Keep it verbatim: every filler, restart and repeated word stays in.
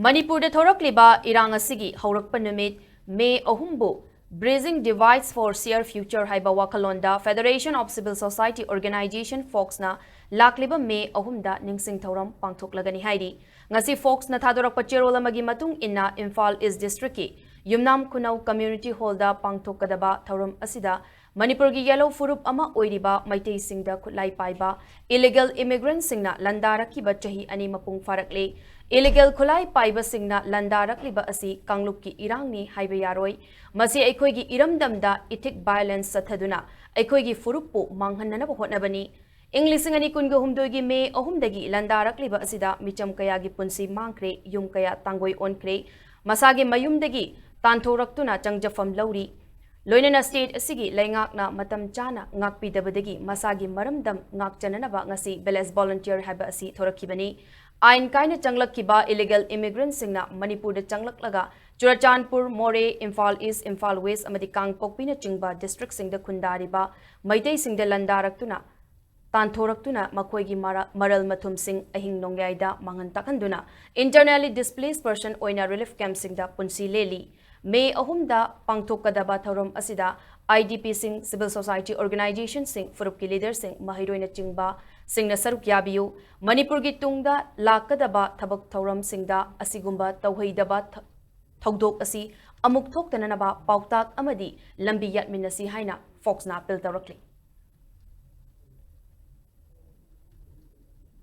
ꯃꯅꯤꯄꯨꯔꯗ ꯊꯣꯔꯛꯂꯤꯕ ꯏꯔꯥꯡ ꯑꯁꯤꯒꯤ ꯍꯧꯔꯛꯄ ꯅꯨꯃꯤꯠ ꯃꯦ ꯑꯍꯨꯝꯕꯨ Bridging Divides for Shared Future ꯍꯥꯏꯕ ꯋꯥꯈꯜꯂꯣꯟꯗ Federation of Civil Society Organization, ꯐꯣꯛꯁꯅ ꯂꯥꯛꯂꯤꯕ ꯃꯦ ꯑꯍꯨꯝꯗ ꯅꯤꯡꯁꯤꯡ ꯊꯧꯔꯝ ꯄꯥꯡꯊꯣꯛꯂꯒꯅꯤ ꯍꯥꯏꯔꯤ꯫ ꯉꯁꯤ ꯐꯣꯛꯁꯅ ꯊꯥꯗꯣꯔꯛꯄ ꯆꯦꯔꯣꯜ ꯑꯃꯒꯤ ꯃꯇꯨꯡ ꯏꯟꯅ ꯏꯝꯐꯥꯜ ꯏꯁ ꯗꯤꯁꯇ꯭ꯔꯤꯛꯀꯤ ꯌꯨꯝꯅꯥꯝ ꯈꯨꯅꯧ ꯀꯝꯃ꯭ꯌꯨꯅꯤꯇꯤ ꯍꯣꯜꯗ ꯄꯥꯡꯊꯣꯛꯀꯗꯕ ꯊꯧꯔꯝ ꯑꯁꯤꯗ ꯃꯅꯤꯄꯨꯔꯒꯤ ꯌꯦꯜꯂꯧ ꯐꯨꯔꯨꯞ ꯑꯃ ꯑꯣꯏꯔꯤꯕ ꯃꯩꯇꯩꯁꯤꯡꯗ ꯈꯨꯠꯂꯥꯏ ꯄꯥꯏꯕ ꯏꯂꯤꯒꯦꯜ ꯏꯃꯤꯒ꯭ꯔꯦꯟꯠꯁꯤꯡꯅ ꯂꯥꯟꯗꯥꯔꯛꯈꯤꯕ ꯆꯍꯤ ꯑꯅꯤ ꯃꯄꯨꯡ ꯐꯥꯔꯛꯂꯦ꯫ ꯏꯂꯤꯒꯦꯜ ꯈꯨꯠꯂꯥꯏ ꯄꯥꯏꯕꯁꯤꯡꯅ ꯂꯥꯟꯗꯥꯔꯛꯂꯤꯕ ꯑꯁꯤ ꯀꯥꯡꯂꯨꯞꯀꯤ ꯏꯔꯥꯡꯅꯤ ꯍꯥꯏꯕ ꯌꯥꯔꯣꯏ꯫ ꯃꯁꯤ ꯑꯩꯈꯣꯏꯒꯤ ꯏꯔꯝꯗꯝꯗ ꯏꯊꯤꯛ ꯚꯥꯏꯑꯣꯂꯦꯟꯁ ꯆꯠꯊꯗꯨꯅ ꯑꯩꯈꯣꯏꯒꯤ ꯐꯨꯔꯨꯞꯄꯨ ꯃꯥꯡꯍꯟꯅꯅꯕ ꯍꯣꯠꯅꯕꯅꯤ꯫ ꯏꯪ ꯂꯤꯁꯤꯡ ꯑꯅꯤ ꯀꯨꯟꯒ ꯍꯨꯝꯗꯣꯏꯒꯤ ꯃꯦ ꯑꯍꯨꯝꯗꯒꯤ ꯂꯥꯟꯗꯥꯔꯛꯂꯤꯕ ꯑꯁꯤꯗ ꯃꯤꯆꯝ ꯀꯌꯥꯒꯤ ꯄꯨꯟꯁꯤ ꯃꯥꯡꯈ꯭ꯔꯦ, ꯌꯨꯝ ꯀꯌꯥ ꯇꯥꯡꯒꯣꯏ ꯑꯣꯟꯈ꯭ꯔꯦ, ꯃꯁꯥꯒꯤ ꯃꯌꯨꯝꯗꯒꯤ ꯇꯥꯟꯊꯣꯔꯛꯇꯨꯅ ꯆꯪꯖꯐꯝ ꯂꯧꯔꯤ꯫ ꯂꯣꯏꯅꯅ ꯁ꯭ꯇꯦꯠ ꯑꯁꯤꯒꯤ ꯂꯩꯉꯥꯛꯅ ꯃꯇꯝ ꯆꯥꯅ ꯉꯥꯛꯄꯤꯗꯕꯗꯒꯤ ꯃꯁꯥꯒꯤ ꯃꯔꯝꯗꯝ ꯉꯥꯛꯆꯅꯅꯕ ꯉꯁꯤ ꯚꯤꯂꯦꯖ ꯚꯣꯂꯨꯟꯇꯤꯌꯔ ꯍꯥꯏꯕ ꯑꯁꯤ ꯊꯣꯔꯛꯈꯤꯕꯅꯤ꯫ ꯑꯥꯏꯟ ꯀꯥꯏꯅ ꯆꯪꯂꯛꯈꯤꯕ ꯏꯂꯤꯒꯦꯜ ꯏꯃꯤꯒ꯭ꯔꯦꯟꯠꯁꯤꯡꯅ ꯃꯅꯤꯄꯨꯔꯗ ꯆꯪꯂꯛꯂꯒ ꯆꯨꯔꯆꯥꯟꯄꯨꯔ, ꯃꯣꯔꯦ, ꯏꯝꯐꯥꯜ ꯏꯁ, ꯏꯝꯐꯥꯜ ꯋꯦꯁ ꯑꯃꯗꯤ ꯀꯥꯡꯄꯣꯛꯄꯤꯅꯆꯤꯡꯕ ꯗꯤꯁꯇ꯭ꯔꯤꯛꯁꯤꯡꯗ ꯈꯨꯟꯗꯥꯔꯤꯕ ꯃꯩꯇꯩꯁꯤꯡꯗ ꯂꯥꯟꯗꯥꯔꯛꯇꯨꯅ ꯇꯥꯟꯊꯣꯔꯛꯇꯨꯅ ꯃꯈꯣꯏꯒꯤ ꯃꯔ-, ꯃꯔꯜ ꯃꯊꯨꯝꯁꯤꯡ ꯑꯍꯤꯡ ꯅꯣꯡꯌꯥꯏꯗ ꯃꯥꯡꯍꯟ ꯇꯥꯛꯍꯟꯗꯨꯅ internally displaced person ꯑꯣꯏꯅ ꯔꯤꯂꯤꯐ ꯀꯦꯝꯞꯁꯤꯡꯗ ꯄꯨꯟꯁꯤ ꯂꯦꯜꯂꯤ꯫ ꯃꯦ ꯑꯍꯨꯝꯗ ꯄꯥꯡꯊꯣꯛꯀꯗꯕ ꯊꯧꯔꯝ ꯑꯁꯤꯗ IDPꯁꯤꯡ, civil society organizationꯁꯤꯡ, ꯐꯨꯔꯨꯞꯀꯤ ꯂꯤꯗꯔꯁꯤꯡ, ꯃꯍꯩꯔꯣꯏꯅꯆꯤꯡꯕꯁꯤꯡꯅ ꯁꯔꯨꯛ ꯌꯥꯕꯤꯌꯨ꯫ ꯃꯅꯤꯄꯨꯔꯒꯤ ꯇꯨꯡꯗ ꯂꯥꯛꯀꯗꯕ ꯊꯕꯛ ꯊꯧꯔꯝꯁꯤꯡꯗ ꯑꯁꯤꯒꯨꯝꯕ ꯇꯧꯍꯩꯗꯕ ꯊ-, ꯊꯧꯗꯣꯛ ꯑꯁꯤ ꯑꯃꯨꯛ ꯊꯣꯛꯇꯅꯅꯕ ꯄꯥꯎꯇꯥꯛ ꯑꯃꯗꯤ ꯂꯝꯕꯤ ꯌꯥꯠꯃꯤꯟꯅꯁꯤ ꯍꯥꯏꯅ ꯐꯣꯛꯁꯅ ꯑꯄꯤꯜ ꯇꯧꯔꯛꯂꯤ꯫